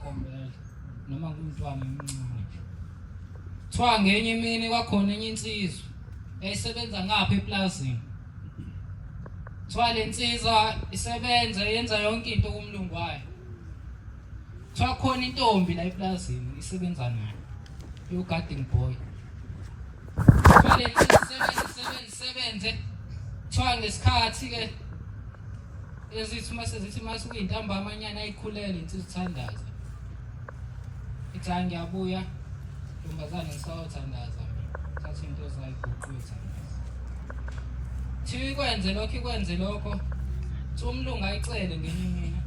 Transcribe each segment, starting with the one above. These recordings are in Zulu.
Bhombela noma ngumntwana omncane nje. Kuthiwa ngenye imini kwakhona enye insizwa eyayisebenza ngapha eplazini. Kuthiwa le nsizwa isebenza yenza yonke into kumlungu wayo. Kuthiwa khona intombi la eplazini isebenza nayo. Yo-guarding boy. Kuthiwa le nsizwa isebenze isebenze isebenze. Kuthiwa ngesikhathi ke ezithi uma sezithi uma sekuyintambama nyana ayikhulele insizwa ithandaza. Ithi hayi ngiyabuya ntombazane ngisayothandaza mina. Thatha into zayo iguqe uyothandaza. Thiwa ikwenze lokho ikwenze lokho. Thiwa umlungu ayicele ngenye imini.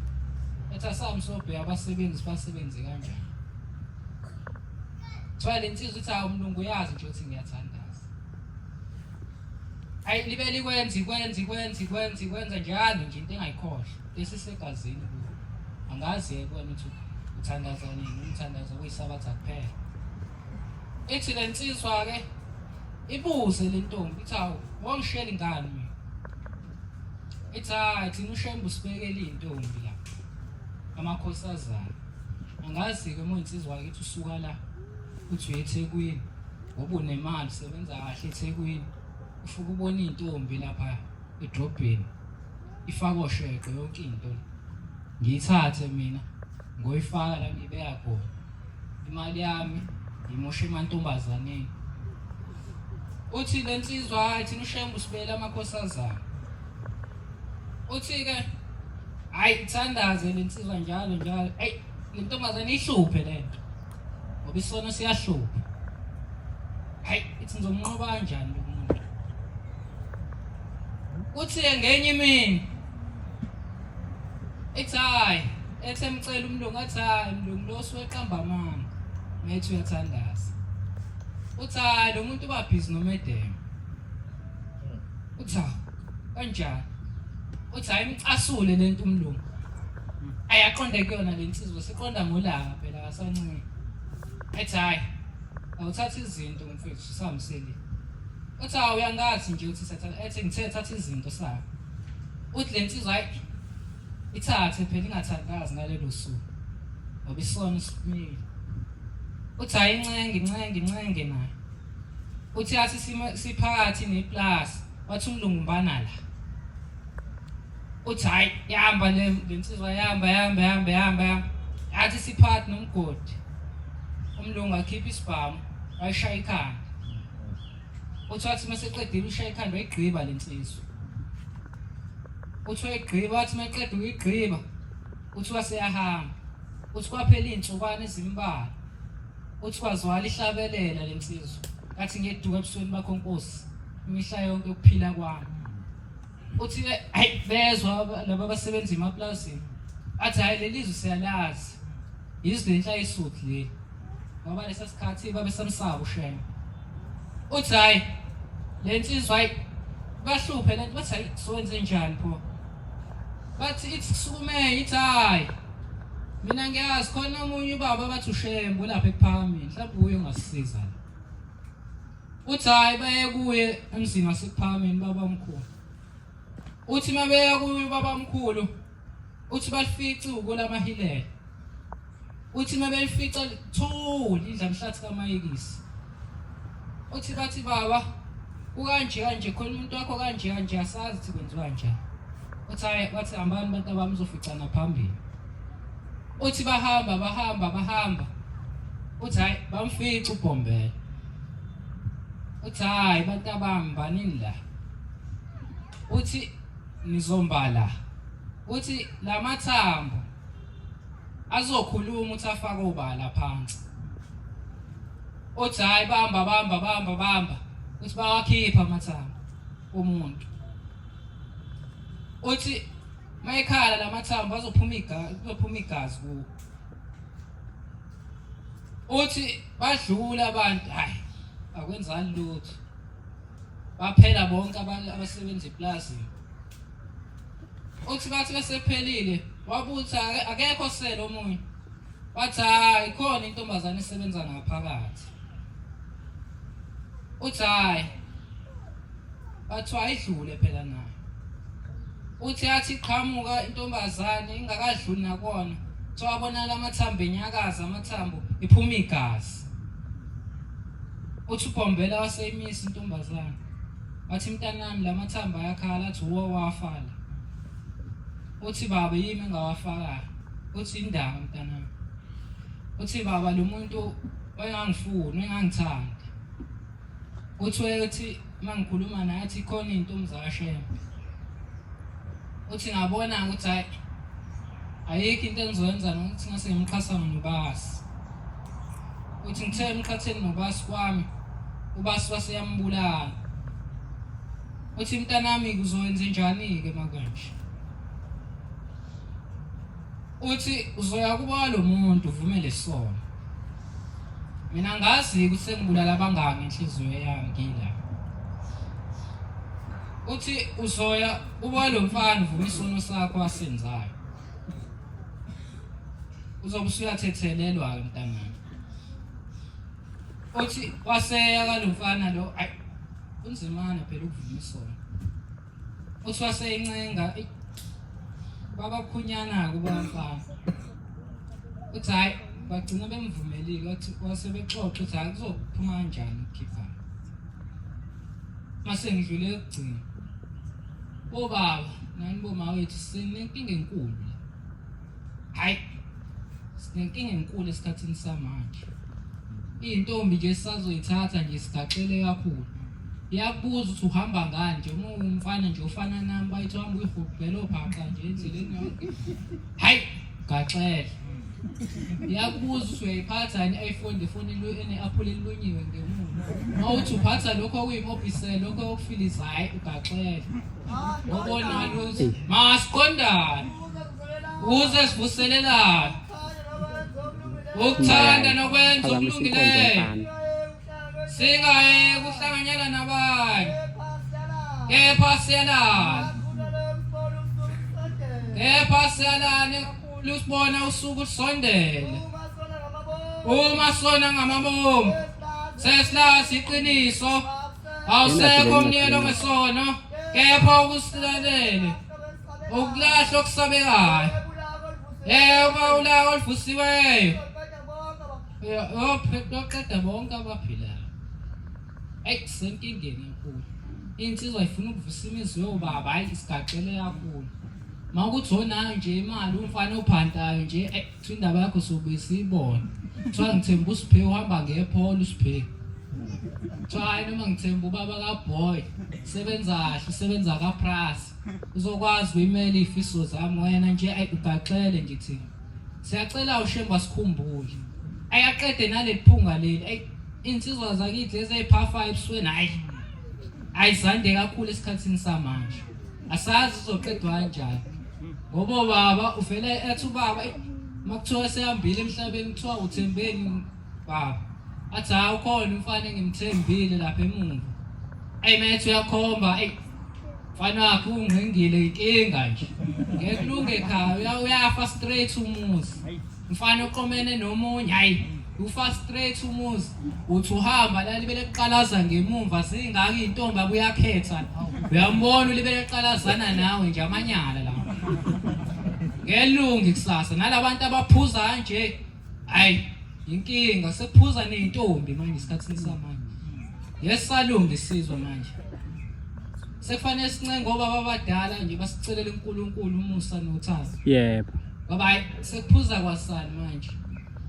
Ethi asambe sobheka abasebenzi basebenze kanjani. Thiwa le nsizwa ithi hawu umlungu uyazi nje ukuthi ngiyathandaza. Ayi libe likwenza ikwenza ikwenza ikwenza ikwenza njalo nje into engayikhohlwa esisegazini kuyo. Angazi yeke wena ukuthi uthandaza nini, umthandazo kuyisabatha kuphela. Ithi le nsizwa ke ibuze le ntombi ithi hawu wangishela ingane mina. Ithi hayi thina uShembe usibekele iy'ntombi la amakhosazana. Angazi-ke uma uyinsizwa kithi usuka la uthi uye eThekwini ngoba unemali usebenza kahle eThekwini ufike ubona iy'ntombi lapha edrobheni ifake osheqe yonke into ngiyithathe mina ngoyifaka la ngibeka khona imali yami ngimoshe emantombazaneni uthi le nsizwa hayi thina uShembe usibele amakhosazana uthi ke hayi ithandaze le nsizwa njalo njalo eyi le ntombazane ihluphe le nto ngoba isono siyahlupha hayi ithi ngizomnqoba kanjani lo muntu uthi ngenye imini ithi hayi ethi emcela umlungu athi hayi mlungu lo usuweqamba amanga methi uyathandaza uthi hayi lo muntu uba busy nomedemo uthi kanjani uthi hayi imcasule lento umlungu ayaqonde kuyona le nsizwa siqonda ngolaka phela akasanciki ethi hayi awuthatha izinto mfethu sisambisele uthi hawu uyangathi nje uthi sathatha ethi ngithe thatha izinto sakho uthi le nsizwa hayi ithathe phela ingathandazi ngalelo suku ngoba isono siphumile uthi hayi incenge incenge incenge nayo uthi athi siphakathi neplasi wathi umlungu mbana la uthi hayi yahamba le nsizwa yahamba yahamba yahamba yahamba yahamba athi siphakathi nomgodi umlungu akhipha isibhamu wayishaya ikhanda uthi wathi uma seqedile ushaya ikhanda wayigqiba le nsizwa uthi wayigqiba wathi uma eqeda ukuyigqiba uthi waseyahamba uthi kwaphela iy'nsukwana ezimbalwa uthi kwazwala ihlabelela le nsizwa kathi ngiyeduka ebusweni bakho nkosi imihla yonke ukuphila kwami uthi hayi bezwa laba abasebenza emaplazini athi hayi leli zwi siyalazi yizwi lenhlayisuthi leli ngoba lesa sikhathi babesamsaba uShembe uthi hayi le nsizwa hayi bahluphe lento bathi hayi sowenze njani pho bathi ithi sukume ithi hayi mina ngiyazi khona omunye ubaba bathi uShembe ulapha ekuphakameni mhlawumbe uye ongasisiza uthi hayi baye kuye emzini wasekuphakameni baba omkhulu uthi mabeya kuye ubaba omkhulu uthi balifica uko lamahilela uthi mabelifica thuli idla mhlathi kamayikisi uthi bathi baba kukanje kanje khona umuntu wakho kanje kanje asazi ukuthi kwenziwa kanjani uthi hayi wathi hambani bantu abami uzoficana phambili uthi bahamba bahamba bahamba uthi hayi bamfica ubhombela uthi hayi bantu abami banini la uthi nizombala uthi lamathambo azokhuluma uthi afake obala phansi uthi hayi bamba bamba bamba bamba uthi bawakhipha amathambo umuntu uthi mayekhala lamathambo azophuma igazi kuzophuma igazi kuwo uthi badlula abantu hayi akwenzani lutho baphela bonke abantu abasebenza eplazini uthi bathi besephelile wabutha akekho sele omunye wathi hayi khona intombazane esebenza ngaphakathi uthi hayi bathiwa ayidlule phela nayo uthi athi qhamuka intombazane ingakadluli nakona Kuthiwa abonakala amathambo enyakaza amathambo iphuma igazi. Uthi uBhombela waseyimisa intombazane. Wathi mntanami lamathambo ayakhala athi uwo wafala. Uthi baba yimi engawafakayo. Uthi indaba mntanami. Uthi baba lo muntu wayengangifuni, wayengangithandi. Uthi wayethi uma ngikhuluma naye athi khona into umzakashembe. Uthi ngabona ukuthi hayi ayikho into engizoyenza nokuthi ngase ngimqhasana nobasi. Uthi ngithe emqhatheni nobasi kwami ubasi waseyambulala. Uthi mntanami kuzowenza njani-ke makanje? Uthi uzoya kubo lo muntu uvumele sona. Mina ngazi ukuthi sengibulala abangaki inhliziyo yami ngila. Uthi uzoya kubo lo mfana uvume isono sakho asenzayo. Uzobe usuyathethelelwa-ke mntanami. Uthi waseya kalo mfana lo ayi kunzimana phela ukuvuma isono. Uthi waseyincenga babakhunyana kuba mfana. Uthi hayi bagcina bemvumelile wathi wase bexoxa ukuthi hayi kuzophuma kanjani ukukhipha. Mase ngidlule ekugcina. Obaba nani boma wethu sinenkinga enkulu la. Hayi sinenkinga enkulu esikhathini samanje. Iy'ntombi nje sisazoyithatha nje sigaxele kakhulu. Iyakubuza ukuthi uhamba ngani nje uma umfana nje ofana nami bayithi uhamba uyihubhela obhaqa nje endleleni yonke. Hayi gaxele. Iyakubuza ukuthi uyayiphatha yini i-iPhone le foni ene-aphula elilunyiwe ngemuva. Uma uthi uphatha lokho okuyimobhisela lokho okufiliza hhayi ugaxele. Ubona lutho. Masiqondane. Ukuze sivuselelane. Ukuthanda nokwenza okulungileyo. Singaye kuhlanganyela nabanye. Kepha siyalana. Kepha siyalane kakhulu usibona usuku lusondele. Uma sona ngamabomu sesilazi iqiniso awusekho umnikelo ngesono kepha ukusilalele ukulahla okusabekayo yebo ulaka oluvusiweyo yoqeda bonke abaphilayo eyi senkingeni enkulu insizwa ifuna ukuvusa imizi yobaba hayi isigaxele kakhulu uma ukuthi onayo nje imali umfana ophantayo nje eyi kuthiwa indaba yakho sobuye siyibone kuthiwa ngithemba usiphe uhamba ngepholo usiphe kuthiwa hayi noma ngithemba ubaba kaboy sebenza kahle usebenza kapras uzokwazi kuyimela iy'fiso zami wena nje ayi ugaxele nje thina siyacela ushemba sikhumbule ayaqede naleli phunga leli ayi insizwa zakithi lezi ey'phafayo ebusweni hhayi ayizande kakhulu esikhathini samanje asazi izoqedwa kanjani ngoba ubaba uvele ethi ubaba uma kuthiwa sehambile emhlabeni kuthiwa uthembeni baba athi hayi ukhona umfana engimthembile lapha emuva eyi methi uyakhomba eyi mfana wakhe ungqingile inkinga nje ngeke kulunge ekhaya uyafa straight umuzi mfana oqomene nomunye hayi ufa straight umuzi uthi uhamba la libele kuqalaza ngemumva zingaka izintombi abuyakhetha uyambona ulibele eqalazana nawe nje amanyala la ngelungi kusasa nalabantu abaphuza kanje hayi inkinga sekuphuza nezintombi manje isikhathini samanje yesalunga isizwe manje sekufanele sincenge obaba abadala nje basicelele uNkulunkulu umusa nothando yebo ngoba hayi sekuphuza kwasani manje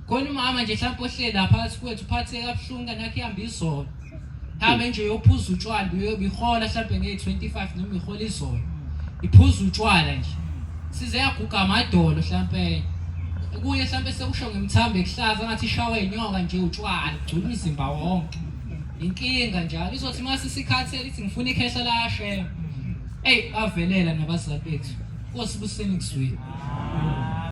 khona umama nje mhlawumbe ohleli lapha phakathi kwethu uphatheke kabuhlungu kanakho ihamba izolo hambe nje uyophuza utshwala uyobihola mhlawumbe ngeyi-25 noma ihola izolo iphuza utshwala nje size yaguga amadolo mhlawumbe kuye mhlawumbe sekusho ngemthambo ekuhlaza ngathi ishawe inyoka nje utshwala ugcwele umzimba wonke inkinga njalo izothi uma sisikhathele ithi ngifuna ikhehla lashe eyi bavelela nabazali bethu Nkosi buseni kuzwile.